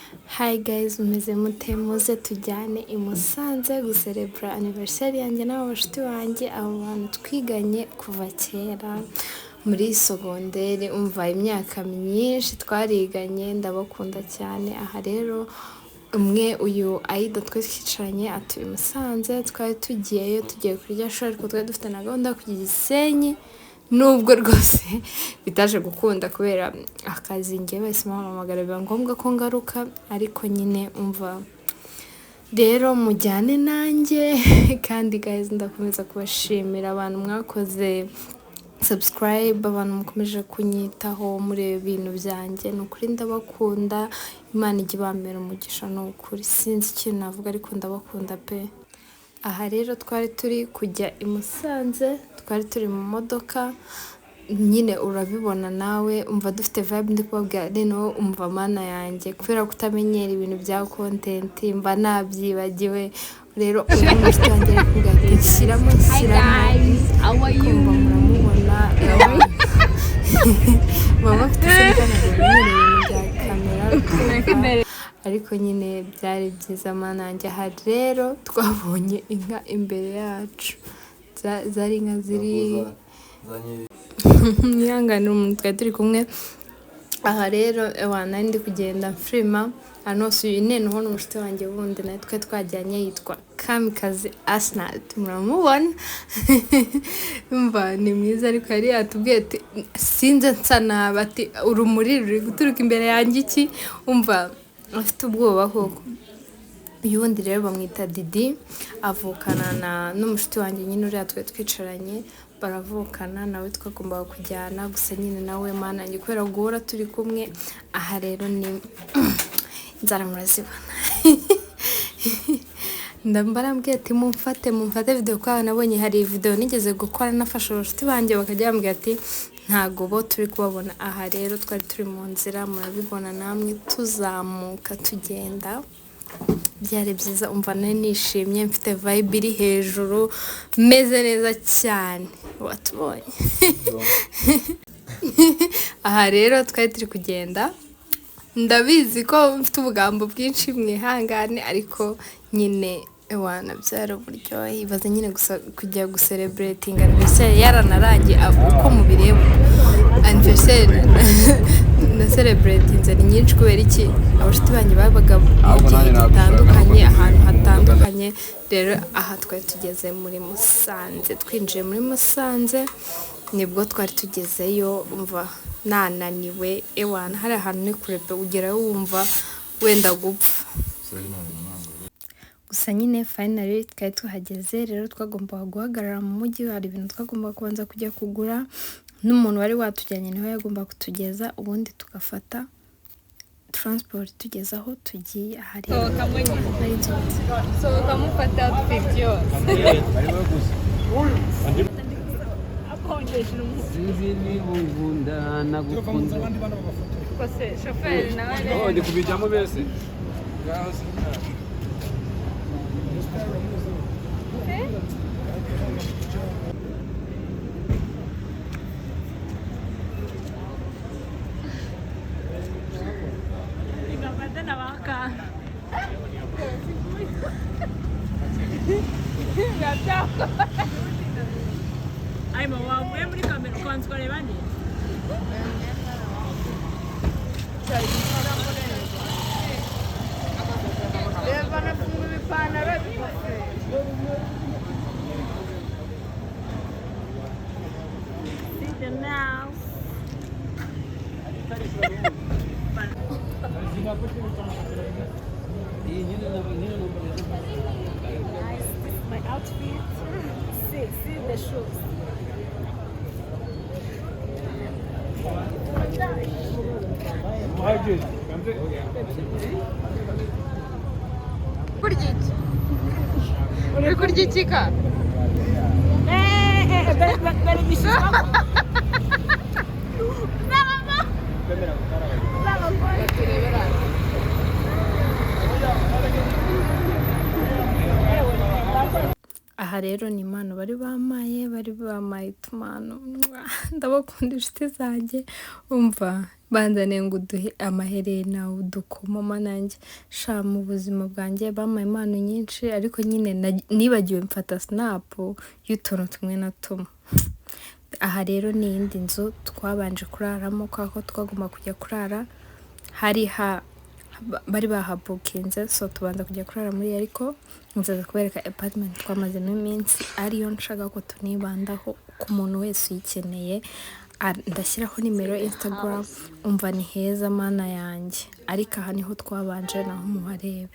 Hi guys, mumeze mute? Muze tujyane i Musanze guserebura anniversaire yanjye n'aba bashuti banjye, abo bantu twiganye kuva kera muri sogonderi. Umva, imyaka myinshi twariganye, ndabakunda cyane. Aha rero umwe, uyu Aida twari twicaranye, atuye i Musanze. Twari tugiyeyo, tugiye kurya show, ariko twari dufite na gahunda yo kujya i Gisenyi, nubwo rwose bitaje gukunda kubera akazi. Njye bahise bampamagara, biba ngombwa ko ngaruka. Ariko nyine umva rero, mujyane nanjye. Kandi guys, ndakomeza kubashimira abantu mwakoze subscribe, abantu mukomeje kunyitaho, mureba ibintu byanjye. Ni ukuri ndabakunda, Imana ijya ibambera umugisha. Ni ukuri sinzi ikintu navuga, ariko ndabakunda pe. Aha rero twari turi kujya i Musanze, twari turi mu modoka nyine, urabibona nawe. Umva, dufite vibe. Ndi kubabwira noneho, umva mana yanjye, kubera kutamenyera ibintu bya content mba nabyibagiwe. Rero uyu mushuti wanjye ari kuvuga ati shyiramo, shyiramo, kumva muramubona, baba bafite isoni kandi bamenyereye ibintu bya kamera, ariko nyine byari byiza, mana yanjye. Aha rero twabonye inka imbere yacu. Zari inka ziri mwihanganira umuntu twari turi kumwe. Aha rero ewa nari ndi kugenda mfirima ahantu hose. Uyu noneho ni umushuti wanjye wundi nawe twari twajyanye, yitwa Kamikazi Asnat, muramubona. Umva, ni mwiza, ariko yari yatubwiye ati sinze nsa nabi, ati urumuri ruri guturuka imbere yanjye iki. Umva, afite ubwoba koko. Uyu wundi rero bamwita Didi, avukana na n'umushuti wanjye nyine uriya twari twicaranye, baravukana. Nawe twagombaga kujyana, gusa nyine nawe mana yanjye, kubera guhora turi kumwe. Aha rero ni inzara, murazibona. Ndamba ati mumfate, mumfate video, kuko nabonye hari video nigeze gukora nafashe abashuti banjye, bakajya bambwira ati ntago bo turi kubabona. Aha rero twari turi mu nzira, murabibona namwe, tuzamuka tugenda. Byari byiza. Umva, nari nishimye, mfite vibe iri hejuru, meze neza cyane, watubonye. Aha rero twari turi kugenda. Ndabizi ko mfite ubugambo bwinshi, mwihangane, ariko nyine ewana byari uburyohe. Ibaze nyine gusa kujya gusereburetinga anniversaire yaranarangiye. Uko mubireba, anniversaire na celebratinze ni nyinshi. Kubera iki? Abashuti banjye babaga mu gihe gitandukanye, ahantu hatandukanye. Rero aha twari tugeze muri Musanze, twinjiye muri Musanze nibwo twari tugezeyo. Umva, nananiwe, ewana hari ahantu ni kure pe, ugerayo wumva wenda gupfa. Gusa nyine finally twari tuhageze. Rero twagombaga guhagarara mu mujyi, hari ibintu twagombaga kubanza kujya kugura, n'umuntu wari watujyanye niwe yagomba kutugeza, ubundi tugafata transport tugeze aho tugiye. Aha rero nari nsohotse. Sohoka, mufata outfit yose. Sinzi niba unkunda, nagukunze. Kose shoferi nawe rero. Ndi kubijyamo bese. Igafata na bakanga. Arimo wavuye muri kamera ukanza ukareba neza. Reba, nafunga ibipantaro bikoze. See the mouse. Guys, this is my outfit. See, see the shoes. Kurya iki? Uri kurya iki ka? Eh, eh, bari bishyizwamo. Aha rero ni impano bari bamaye, bari bamaye utumano. Ndabakunda inshuti zanjye. Umva. Banzaniye ngo uduhe amaherena, udukomo, nanjye sha mu buzima bwanjye bampaye impano nyinshi, ariko nyine nibagiwe mfata snap y'utuntu tumwe na tumwe. Aha rero ni iyindi nzu twabanje kuraramo, kubera ko twagomba kujya kurara hari ha bari bahabukinze, so tubanza kujya kurara muri iyo, ariko nzaza kubereka apartment twamazemo iminsi, ariyo nshaka ko tunibandaho ku muntu wese uyikeneye. Ndashyiraho nimero ya Instagram. Umva, ni heza mana yanjye, ariko aha niho twabanje, naho muharebe.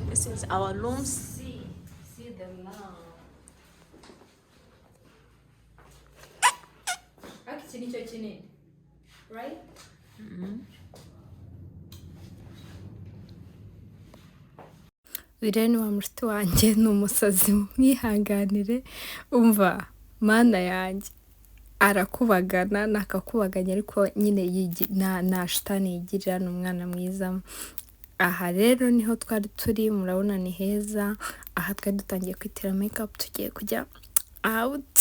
This is our rooms. See them now. Ariko iki nicyo kinini, right? Uyu rero ni wa mushuti wanjye, ni umusazi, mwihanganire. Umva mana yanjye, arakubagana nakakubaganya, ariko nyine nta shitani yigirira, ni umwana mwiza. Aha rero niho twari turi, murabona ni heza. Aha twari dutangiye kwitira makeup, tugiye kujya out,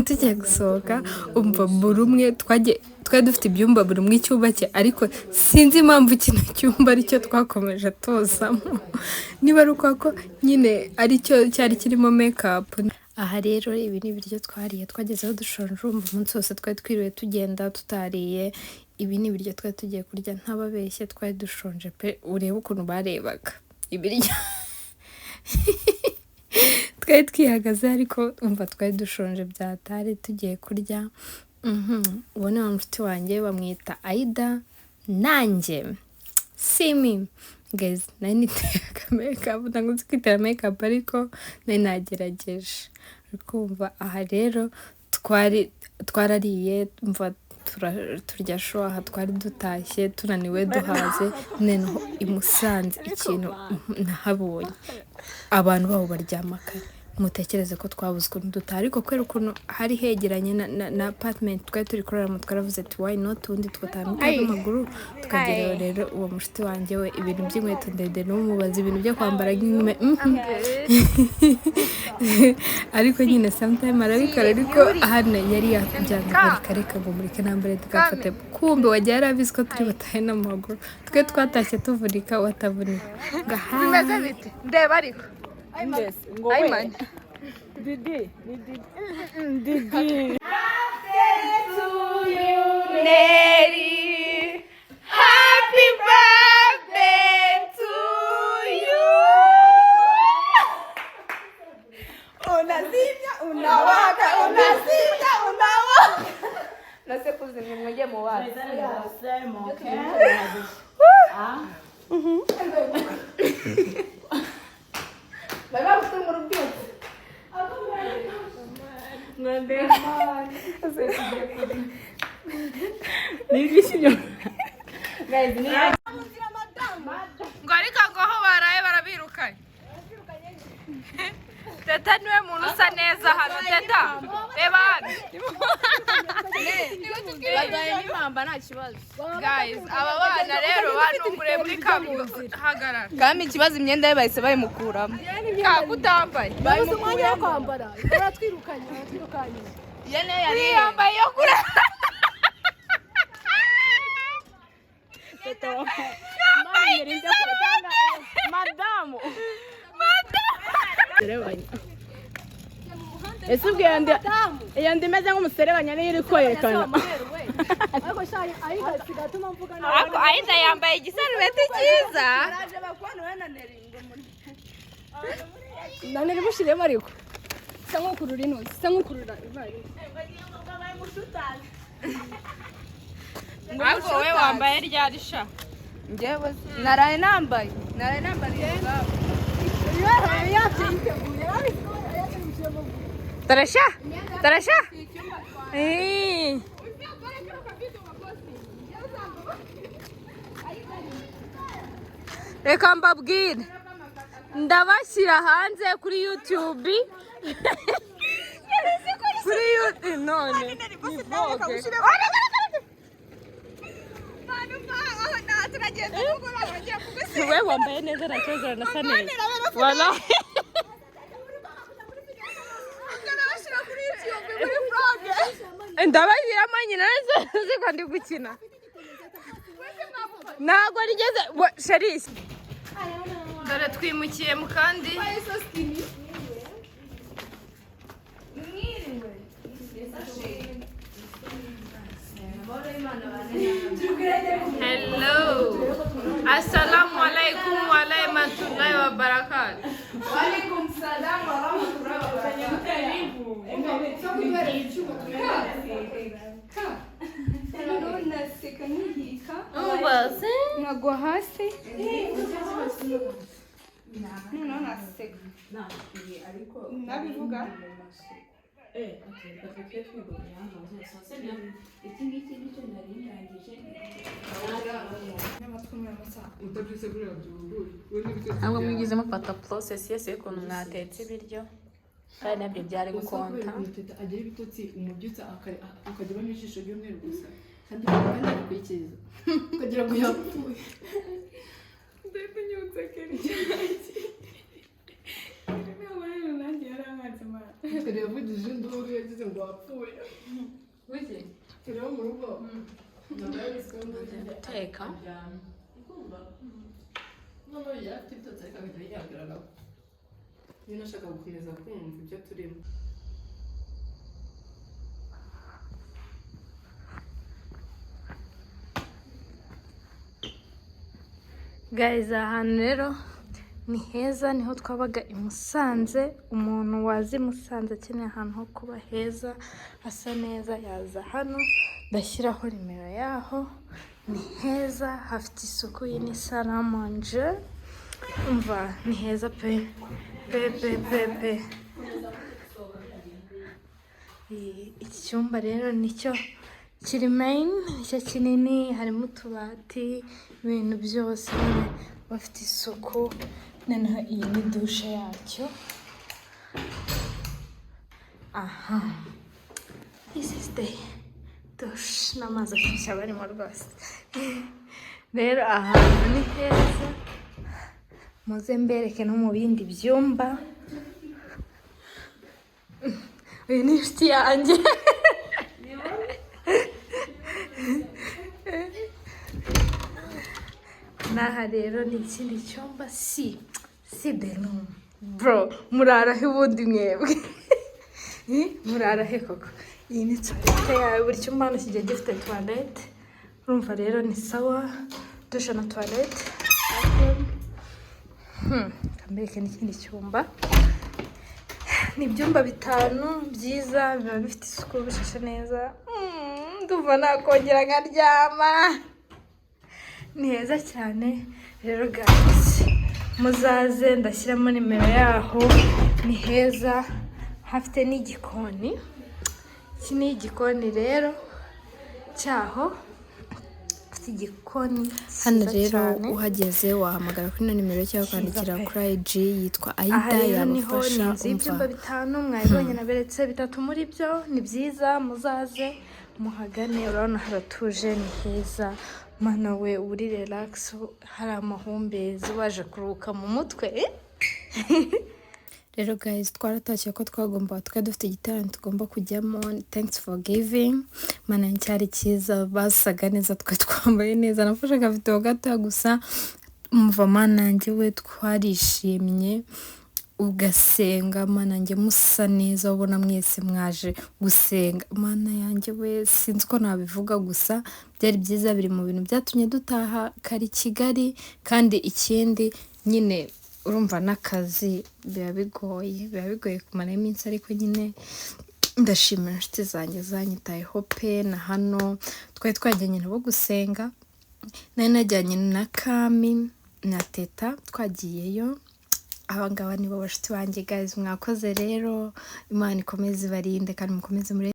tugiye gusohoka. Umva, buri umwe twagiye, twari dufite ibyumba, buri umwe icyumba cye, ariko sinzi impamvu kino cyumba aricyo twakomeje tuzamo, niba ari uko ko nyine aricyo cyari kirimo makeup. Aha rero ibi ni ibiryo twariye, twagezeho dushonje. Urumva umunsi wose twari twiriwe tugenda tutariye. Ibi ni ibiryo twari tugiye kurya, ntababeshye twari dushonje pe. Urebe ukuntu barebaga ibiryo, twari twihagaze, ariko umva twari dushonje byatari, tugiye kurya. Uwo ni wa mushuti wanjye, bamwita Aida. Nanjye simi guys, nari niteye aka makeup, ntabwo nzi kwitera makeup, ariko nari nagerageje, uri kumva. Aha rero twari twarariye, umva, turya show. Aha twari dutashye tunaniwe, duhaze. Noneho i Musanze ikintu nahabonye, abantu babo baryama kare. Mutekereze ko twabuze ukuntu dutaha, ariko kubera ukuntu hari hegeranye na apartment twari turi kuraramo, twaravuze ati why not, ubundi tugataha n'amaguru tukagerayo. Rero uwo mushuti wanjye we, ibintu by'inkweto ndende n'umubaza ibintu byo kwambara nk'inkumi, ariko nyine sometime arabikora, ariko hano yari yabyanze ngo reka reka, ngo mureke nambare tugafate. Kumbe wagiye yarabizi ko turi butahe n'amaguru. Twe twatashye tuvunika, watavunika. Bimeze bite? Ndeba ariko. Ngo we. Ayman. Didi ni Didi Didi. Neri. Happy birthday to you. Unazimya unawaka, unazimya unawaka. Nase kuzimya mwege mu wacu. Bari bagutunga urubyutso. Ngo ariko ngo aho baraye barabirukanye. Teta niwe muntu usa neza hano. Teta, reba hano. Badaye n'impamba nta kibazo. Guys, aba bana rero banunguriye muri kaburimbo, hagarara. Kandi ikibazo imyenda ye bahise bayimukuramo. Kakutambaye. Babuze umwanya wo kwambara, baratwirukanye, baratwirukanye. Iyo niyo yari Yambaye iyo kure. Madamu ese ubwo iyo ndi imeze nk'umuserebanya niyo iri kwerekana. Ariko Aida yambaye igisarubeti cyiza. Nane rimushiremo, ariko isa nk'ukurura intoki, isa nk'ukurura ivarisi. Ariko wowe wambaye ryari sha? Njyewe naraye nambaye. Naraye nambariye ubwabo. Tarasha, tarasha. Eh. Reka mbabwire, ndabashyira hanze kuri YouTube, kuri YouTube none ni vogue. We wambaye neza, nta kibazo, uranasa neza. Wala. Ndabashyiramo nyina nzi ko ndi gukina. Ntabwo rigeze sherisi. Dore twimukiye mu kandi. Hello. Assalamu alaikum wa rahmatullahi wa barakatuh. Wa alaikum salam wa rahmatullahi wa barakatuh. Naseka nkihika nkagwa hasi, noneho naseka nabivuga. Ntabwo mwigeze mufata process yose y'ukuntu mwatetse ibiryo, kandi nabyo byari gukonta. Agira ibitotsi, umubyutsa akajya abamo ijisho ry'umweru gusa, kandi agakwikiriza ukagira ngo yapfuye. Ndahita nyibutsa kenshi. Nanjye yarankanze mara. Kare yavugije induru, yagize ngo wapfuye. Kare wo mu rugo. Guteka. Noneho yari afite ibitotsi ariko agahita yihagararaho nyine, ashaka gukomeza kumva ibyo turimo. Guys, aha hantu rero ni heza, niho twabaga i Musanze. Umuntu waza i Musanze akeneye ahantu ho kuba heza hasa neza yaza hano, ndashyiraho nimero yaho. Ni heza, hafite isuku. Iyi ni salle à manger. Umva, ni heza pe pe pe pe pe. Iki cyumba rero nicyo kiri main, nicyo kinini, harimo utubati, ibintu byose, bafite isuku. Noneho iyi ni douche yacyo. Aha, this is the douche, n'amazi ashyushye aba arimo rwose. Rero ahantu ni heza, muze mbereke no mu bindi byumba. Uyu ni inshuti yanjye. N'aha rero ni ikindi cyumba, si the room. Bro, murarahe ubundi mwebwe? Murarahe koko? Iyi ni toilette yawe. Buri cyumba hano kigiye gifite toilette. Urumva rero ni sawa, douche na toilette. Kambereke n'ikindi cyumba. Ni ibyumba bitanu byiza, biba bifite isuku, bishashe neza. Ndumva nakongera nkaryama. Ni heza cyane rero guys, muzaze, ndashyiramo nimero yaho. Ni heza, hafite n'igikoni. Iki ni igikoni rero cyaho, hafite igikoni Hano cyiza rero cyane. uhageze wahamagara kuri ino nimero cyangwa ukandikira pe. kuri IG yitwa Aha Aida, rero niho ni yabafasha. inzu y'ibyumba Umva, bitanu, mwabibonye, naberetse bitatu muri byo. Ni byiza, muzaze muhagane. Urabona haratuje, ni heza. Mana we, uri relax, hari amahumbezi, waje kuruhuka mu mutwe. Rero guys, twaratashye ko twagomba, twari dufite igiterane tugomba kujyamo. Thanks for giving. Mana, cyari cyiza, basaga neza, twe twambaye neza. Nafashe akavideo gato gusa. Umva mana yanjye we, twarishimye, ugasenga. Mana yanjye, musa neza, ubona mwese mwaje gusenga. Mana yanjye we, sinzi ko nabivuga, gusa byari byiza, biri mu bintu byatumye dutaha kare i Kigali. Kandi ikindi nyine, urumva n'akazi biba bigoye kumara iminsi, ariko nyine ndashimira inshuti zanjye zanyitayeho pe. Na hano twari twajyanye nabo gusenga, nari najyanye na Kami na Teta, twagiyeyo. Aba ngaba nibo bashuti banjye guys. Mwakoze rero, Imana ikomeze ibarinde kandi mukomeze muri